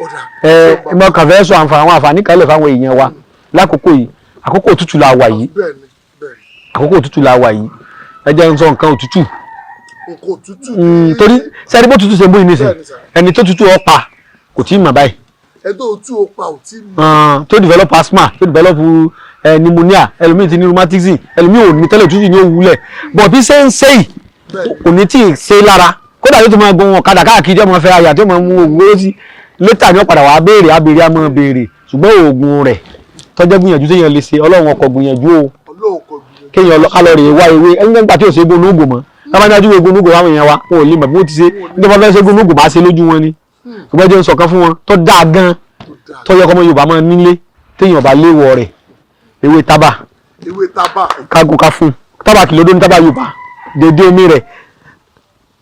Ọ̀dà. Ẹ mo kàn fẹ́ sọ àǹfààní, àwọn àǹfààní kan lè fáwọn èèyàn wa lákòókò yìí. Àkókò òtútù la wà yìí. bẹ́ẹ̀ni bẹ́ẹ̀ni Àkókò òtútù la wà yìí. Ẹ jẹ́ n sọ nǹkan òtútù. Nǹkan òtútù. Torí sẹ́ni bó tútù ṣe mú yìí nísìn, Bẹ́ẹ̀ni, sir. ẹni tó tútù ọ pa kò tí ì mọ̀ báyìí. Ẹ tó tú o pa ò tí mọ̀. Tó develop asthma, tó develop pneumonia, ẹlòmíì ti ní rheumatism, ẹlòmíì ò ní tẹ́lẹ̀, òtútù ní òwúlẹ̀ bọ̀ bí ṣe ń ṣe yìí, kò ní tí ì ṣe lára. Kódà yóò tún máa gun ọ̀kadà káàkiri, ọmọ fẹ́ àyà tí ó máa mú oògùn owó sí. Later ni ó padà wàá béèrè, á béèrè, á máa béèrè. Ṣùgbọ́n oògùn rẹ̀ tọ́jọ́ gbìyànjú téèyàn lè ṣe, Ọlọ́run ọkọ̀ gbìyànjú o. Ọlọ́run kò gbìyànjú. Kéèyàn lọ kálọ̀ rèé wá ewé ẹni nígbà tí ò ṣe é gun onúgò mọ́. Tábàjájú egun onúgò àwọn èèyàn wa, wọn ò lè mọ̀ bí wọ́n ti ṣe. Nígbà wọn fẹ́ ṣe gun onúgò, bá ṣe lójú wọn ni. Ṣùgbọ́n jẹ́ ń sọ̀kan fún wọn tó dáa gan, Tó dáa. tó yẹ kọ́mọ Yorùbá máa nílé téèyàn bá léwọ̀ rẹ̀: ewé tábà. Ewé tábà. Kágo ká fún tábà kìlódó ní tábà Yorùbá, dédé omi rẹ̀.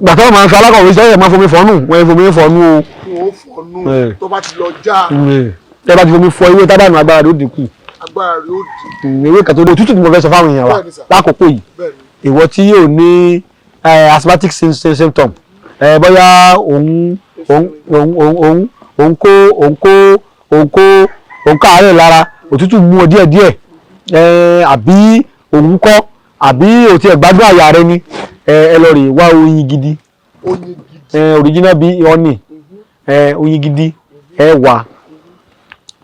Gbàtọ́ máa ń fi alákọ̀wé sẹ́yìn máa fomi fọ́nù, wọ́n yẹn fomi fọ́nù o. Wọn ò fọnú. Tó bá ti lọ já. Tẹ́ bá ti fomi fọ ewé tábà nù, agbára rẹ̀ ó dínkù. Agbára rẹ̀ ó di. Ewé kan tó dé òtútù tí mo fẹ́ sọ fáwọn èèyàn wa Bẹ́ẹ̀ni, sir. lákòókò yìí, ìwọ tí yóò ní asthmatic symptom, bóyá òun òun òun òun òun òun kó òun kó òun kó òun ká àárẹ̀ lára, òtútù mú ọ díẹ̀díẹ̀, àbí òun kọ́, àbí òtí ẹ̀ gbádùn àyà rẹ ni, ẹ lọ rè wá oyin gidi. Oyin gidi. Original bee honey, oyin gidi, ẹ wà.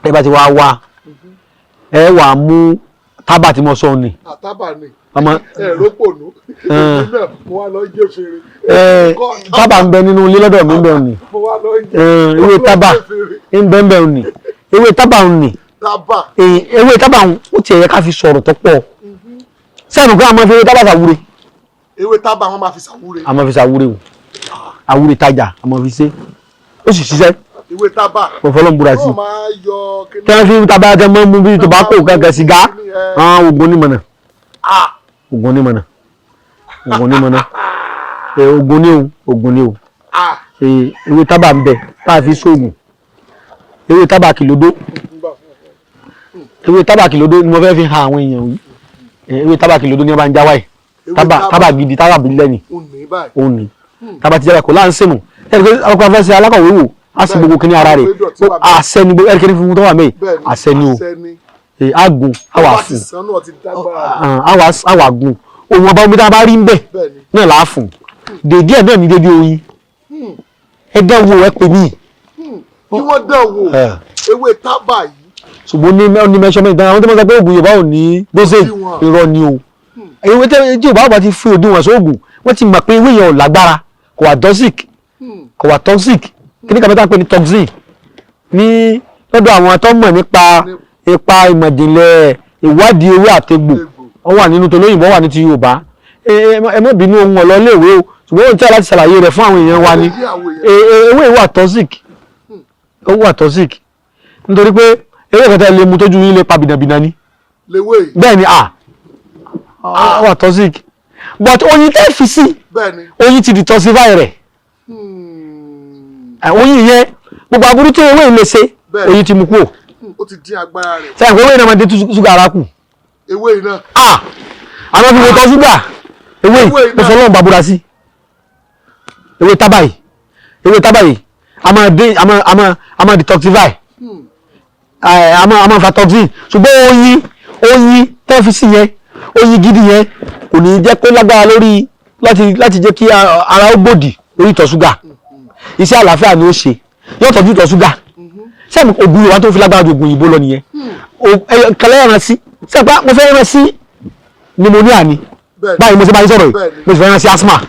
Ẹ bá ti wá wá, ẹ wà mú tábà tí mo sọ ni. Àtábà ni. Ọmọ. Ẹ rópònú èmi náà, mo wá lọ jẹ fèrè. Tábà ń bẹ nínú ilé lọ́dọ̀ mi ń bẹ òní. Mo wá lọ jẹ. Ewé tábà ń bẹ ń bẹ òní, ewé tábà òní. Tábà. Ewé tábà ń ó tiẹ̀ yẹ ká fi sọ̀rọ̀ tó pọ̀ sẹ́nu pé a máa fi ewé tábà ṣàwúre. Ewé tábà, wọn máa fi ṣàwúre? A máa fi ṣàwúre o, àwúre tajà, a máa fi ṣe, ó sì ṣiṣẹ́. Ewé tábà. Mo fọlọ́n búra sí. Wọ́n máa yọ kíní. Tí wọ́n fi tábà tẹ mọ́ mú bí tobacco kankan, sìgá, àwọn oògùn onímọ̀nà. Oògùn onímọ̀nà, oògùn onímọ̀nà, oògùn ní o, oògùn ní o. Ewé tábà ń bẹ tá a fi sóògùn, ewé tábà kìlódó. Ewé tábà kìlódó ni mo fẹ́ fi hàn àwọn èèyàn yìí. Ewé tábà kìlódó ní wọ́n bá ń jáwáì. Ewé. Tábà, tábà gidi, tábà bílẹ̀ ni. Òun ní báyìí. Òun ni tábà ti jáwáì kò láǹsìmù ẹni pé ọkọ̀ afẹ́sẹ̀ alákọ̀wé wò á sì gbogbo kíní ara rẹ̀. Àṣẹ ni gbogbo ẹni kíní funfun tó wà mẹ́yì. Àṣẹ ni o. Àṣẹ ni. Àgùn àwà Bá ti fún. sàn náà ti dágbára. Àwà gùn òun ọba omi tá a bá rí ń bẹ̀ náà là á fún dèdí ẹ̀ náà ní dédé oyin. Ẹ dẹ́ wo, ẹ pè mí. Kí wọ́n dán wò ewé tábà yìí. Ṣùgbọ́n ní measurement àwọn tó máa ń sọ pé oògùn Yorùbá ò ní dosage, Òdiwọ̀n. Irọ́ ni o. Ewé tí Yorùbá bá ti fi òdiwọ̀n sóògùn, wọ́n ti mọ̀ pé ewé yẹn ò lágbára, kò wà toxic, kò wà toxic. Kí ni kàmẹ́tà ń pè ní toxin ní lọ́dọ̀ àwọn tó mọ̀ nípa ipa ìmọ̀jìnlẹ̀ ìwádìí ewé àtegbò? Ó wà nínú tolóyìnbó, ó wà ní ti Yorùbá. Ẹ má bínú, ohun ọ̀lọ́ léèwé o, ṣùgbọ́n ohun tí a láti ṣàlàyé rẹ̀ fún àwọn èèyàn wa ni. Yé àwọn èèyàn. Ewé wà toxic, ó wà toxic nítorí pé ewé kẹta lè mu tójú yín lè pa bìnàbìnà ni. Léwé yìí. Bẹ́ẹ̀ ni, à ó wà toxic, but oyin tẹ́ fi sí, oyin ti detoxify rẹ̀. Oyin yẹn, gbogbo aburú tí ewé yìí lè ṣe, oyin ti mú kúrò. Ó ti dín agbára rẹ̀. Sẹ́yìn pé ewé náà máa dín ṣúgà ara kù. Ewé yìí náà. Ah, àwọn fi wo tọ́ ṣúgà ewé Ewé yìí, mo náà. fọlọ́run bàbúrà sí ewé tábà yìí. Ewé tábà yìí a máa dín, a máa detoxify, a máa fa toxin, ṣùgbọ́n oyin tẹ́ fi sí yẹn, oyin gidi yẹn, kò ní jẹ́ kó lágbára lórí láti jẹ́ kí ara ó gbòdì lórí ìtọ̀ ṣúgà. Iṣẹ́ àlàáfíà ni ó ṣe, yóò tọ́jú ìtọ̀ ṣúgà. Sẹ́mi ògùn Yorùbá tó fi lágbára ju ògùn òyìnbó lọ nìyẹn. Kẹlẹ́ ẹran sí sẹ́pà, mo fẹ́ rán sí pneumonia ni. Báyìí mo ṣe bá yín sọ̀rọ̀ yìí, mo sì fẹ́ rán sí asthma,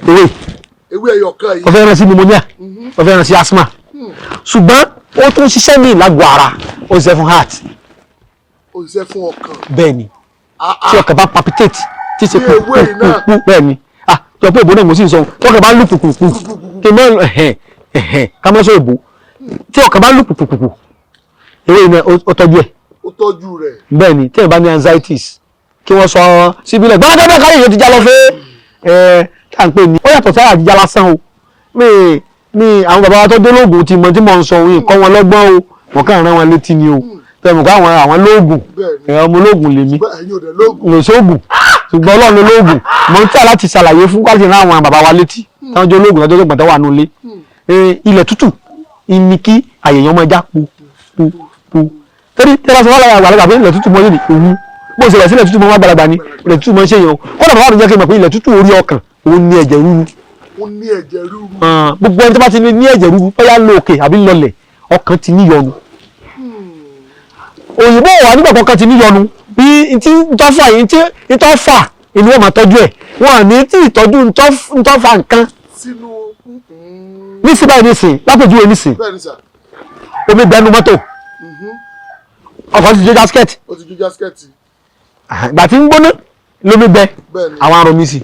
ewé. Ewé ẹyọ kan yìí. Mo fẹ́ rán sí pneumonia, mo fẹ́ rán sí asthma, ṣùgbọ́n ó tún ṣiṣẹ́ míì lágọ̀ọ́ ara. Ó ṣiṣẹ́ fún heart. Ó ṣiṣẹ́ fún ọkàn. Bẹ́ẹ̀ ni, tí ọkàn bá palpitate, tí ṣe Bí kú ewé yìí náà. kú. Bẹ́ẹ̀ ni, ah, jọ pé ìbò náà mo sì ń sọ, tí ọkàn bá lù kùkùkù, kí n mọ ẹ̀hẹ̀n ẹ̀hẹ̀n ká mọ́ sọ ìbò, tí ọkàn bá lù kùkùkù, ewé yìí náà ó tọ́jú ẹ̀. Ó tọ́jú rẹ̀. Bẹ́ẹ̀ ni, tí ẹ̀ bá ní anxieties, kí wọ́n sọ síbílẹ̀ gbọ́dọ̀ káyọ̀ yóò ti já lọ fẹ́ ẹ kí à ń pè ní ó yàtọ̀ sára àjíjá lásán o. Mi mi àwọn bàbá wa tó dólógùn ti mọ tí mò ń sọ òun kọ́ wọn lọ́gbọ́n o, wọ́n kàn rán wọn létí ni o. Tẹ̀mù kọ́ àwọn lóògùn. Ẹ ọmọ olóògùn lèmi. Bẹ́ẹ̀, ẹ̀yin ò dẹ̀ lóògùn. Lò sóògùn, ṣùgbọ́n Ọlọ́run ló lóògùn. Mo ń tẹ̀ láti ṣàlàyé fún káàkiri rán àwọn bàbá wa létí táwọn jẹ́ olóògùn lọ́jọ́ gbọ̀ntàn wà nulẹ̀. Ilẹ̀ tútù, Ìní kí àyèyàn máa já pu pu pu. Torí tẹ́lá sọ wọ́n lára àgbàlagbà pé ilẹ̀ tútù mọ́ yóò ní òun bó ṣe rẹ̀ sílẹ̀ tútù mọ́ wọn àgbàlagbà ni ilẹ̀ tútù mọ́ ṣe yẹn o. Kódà bàbá mi jẹ́ kí n mọ̀ pé ilẹ̀ tútù orí ọkàn òun ní ẹ̀jẹ̀ ríru. Ó ní ẹ̀jẹ̀ ríru. Gbogbo ẹni tó bá ti ní ẹ̀jẹ̀ ríru, bóyá ń lọ òkè àbí ń lọlẹ̀, ọkàn ti níyọnu. Òyìnbó wà nígbà kankan ti níyọnu bí ntí ntọ́fà yìí, ntí ntọ́fà inú wọn máa tọ́jú ẹ̀, wọn à ní tí ìtọ́jú ntọ́fà nǹkan sínú. Nísìn báyìí, nísìn lápèjúwe nísìn, Bẹ́ẹ̀ ni sà. Omi gbẹnu mọ́tò, ọkọ̀ ti jó gasket. Ó ti jó gasket. Ìgbà tí ń gbóná lómi gbẹ. Bẹ́ẹ̀ ni. Àwọn arọ mi sí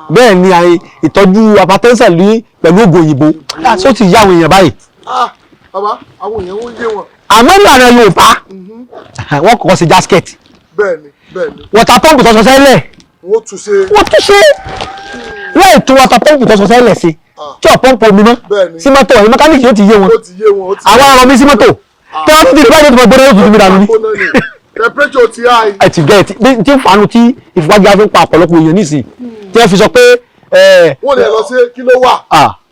bẹ́ẹ̀ ni ìtọ́jú hypertension ní pẹ̀lú ògùn òyìnbó ṣó ti yá àwọn èèyàn báyìí? Ah, bàbá, àwọn èèyàn ń yé wọn. Àmọ́ ìlànà Yorùbá, wọ́n kọ́kọ́ ṣe gasket. bẹ́ẹ̀ ni bẹ́ẹ̀ ni Water pump tó sọ sẹ́lẹ̀, Wọ́n tún ṣe. Wọ́n tún ṣe láì tún water pump tó sọ sẹ́lẹ̀ sí tí ò pump omi mọ́ sí mọ́tò. Ẹ̀yin mẹkáníìkì yóò ti yé wọn. Ó ti yé wọn, ó ti. Àwọn arọ mi sí mọ́tò tí wọ́n tún ti rí báyìí tó ti mọ̀ gbóná, yóò tún mi dànù ni. Gbóná ni, temperature ti high. Ẹ ti gẹ̀ tí tí ń fanu tí ìfúnpá fi ń pa ọ̀pọ̀lọpọ̀ èèyàn nísìnyí tí wọ́n fi sọ pé ẹ Wọ́n lè lọ sí kí ló wà.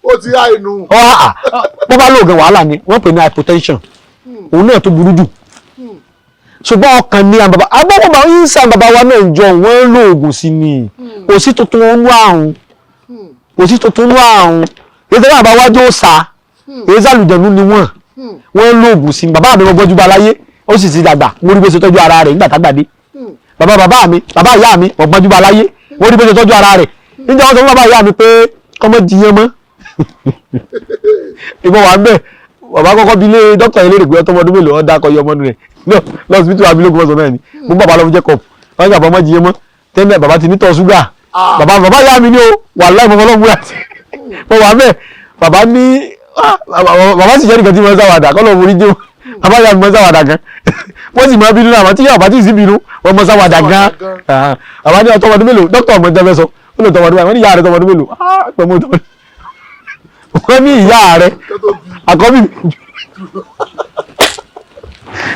Ó ti high nù. Ọ à bó bá lóògùn wàhálà ni wọ́n pè ní hypotension, òun náà tó burú jù. Ṣùgbọ́n ọkàn ni àwọn bàbá agbọ́gbọ́n ń sàn, bàbá wa náà jọ wọ́n ń lo oògùn sí ni. Kò sí tuntun nínú àrùn, kò sí tuntun nínú àrùn. Èyí tó bàbá wájú ó sa èyí sàlùjẹ̀nu ni wọ́n ń lo oògùn sí ni. Bàbá mi gbọ́jú bá láyé, ó sì ti dàgbà, mo rí bó ṣe tọ́jú ara rẹ̀ nígbà tágbà dé. Bàbá bàbá mi, bàbá ìyá mi, ọ̀gbọ́njú bá láyé, mo rí bó ṣe tọ́jú ara rẹ̀ níjẹ́. Wọ́n sọ fún bàbá ìyá mi pé kọ́mọ jiyàn mọ́ ìbọn wà ń bẹ̀. Bàbá kọ́kọ́ bí lé dókítà yẹn léèrè pé ọtọ́ ọmọdún mélòó ọ̀dà akọyọ ọmọdún rẹ̀ lọ́sibítù abilógun ọ̀sán náà ni mo bàbá lọ fún check up. Wọ́n ní bàbá ọmọ jiyàn mọ́ tẹ́lẹ̀, bàbá ti ní tọ́ ṣúgà. Bàbá bàbá ìyá mi ni ó wà láì mọ́ fọlọ́ múra sí mo wà bẹ́ẹ̀. Bàbá ní bàbá sì jẹ́ nìkan tí mo ń sáwàdà kọ́ lọ́ọ́ forí jẹ́. Bàbá ìyá mi mọ́ sáwàdà gan, wọ́n sì máa bínú náà. Àmọ́ tí yàrá bá tí ì sí bínú, wọ́n mọ́ sáwàdà gan. Bàbá ní ọtọ́ ọmọdún mélòó? Dókítà ọmọ ìjọba sọ ó lè tọ́ ọmọdún mélòó. Wọ́n ní ìyá rẹ̀ tọ́ ọmọdún mélòó? Pẹ̀lú tọ́ wọ́n ní ìyá rẹ̀ Tó tó bí. Àkọ́bí mi.